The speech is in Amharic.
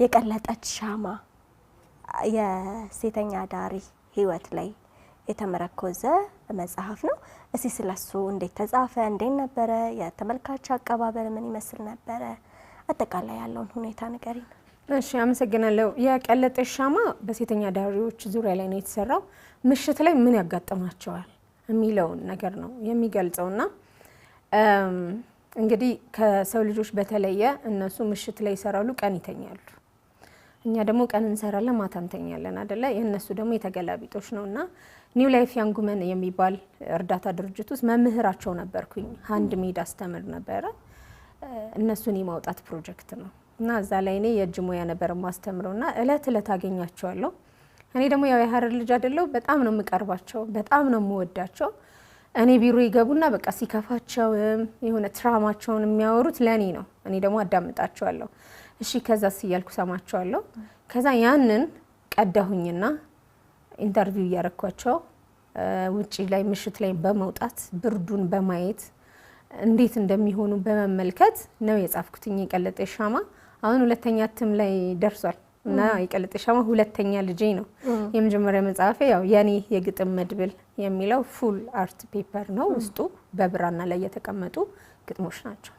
የቀለጠች ሻማ የሴተኛ አዳሪ ህይወት ላይ የተመረኮዘ መጽሐፍ ነው። እስቲ ስለሱ እንዴት ተጻፈ? እንዴት ነበረ? የተመልካች አቀባበል ምን ይመስል ነበረ? አጠቃላይ ያለውን ሁኔታ ንገሪን። እሺ፣ አመሰግናለሁ። የቀለጠች ሻማ በሴተኛ አዳሪዎች ዙሪያ ላይ ነው የተሰራው። ምሽት ላይ ምን ያጋጥማቸዋል የሚለውን ነገር ነው የሚገልጸውና እንግዲህ ከሰው ልጆች በተለየ እነሱ ምሽት ላይ ይሰራሉ፣ ቀን ይተኛሉ። እኛ ደግሞ ቀን እንሰራለን፣ ማታ እንተኛለን አደለ? የእነሱ ደግሞ የተገላቢጦሽ ነው። እና New Life Young Women የሚባል እርዳታ ድርጅት ውስጥ መምህራቸው ነበርኩኝ። Hand made አስተምር ነበረ። እነሱን የማውጣት ፕሮጀክት ነው እና እዛ ላይ እኔ የእጅ ሙያ ነበር የማስተምረው እና እለት እለት አገኛቸዋለሁ። እኔ ደግሞ ያው የሀረር ልጅ አይደለሁ፣ በጣም ነው የምቀርባቸው፣ በጣም ነው የምወዳቸው። እኔ ቢሮ ይገቡና በቃ ሲከፋቸውም የሆነ trauma ቸውን የሚያወሩት ለእኔ ነው። እኔ ደግሞ አዳምጣቸዋለሁ። እሺ ከዛስ እያልኩ ሰማቸዋለሁ። ከዛ ያንን ቀዳሁኝና interview እያረኳቸው ውጪ ላይ ምሽት ላይ በመውጣት ብርዱን በማየት እንዴት እንደሚሆኑ በመመልከት ነው የጻፍኩትኝ። የቀለጠ ሻማ አሁን ሁለተኛ እትም ላይ ደርሷል እና የቀለጠ ሻማ ሁለተኛ ልጄ ነው። የመጀመሪያ መጽሐፌ ያው የኔ የግጥም መድብል የሚለው full art paper ነው። ውስጡ በብራና ላይ የተቀመጡ ግጥሞች ናቸው።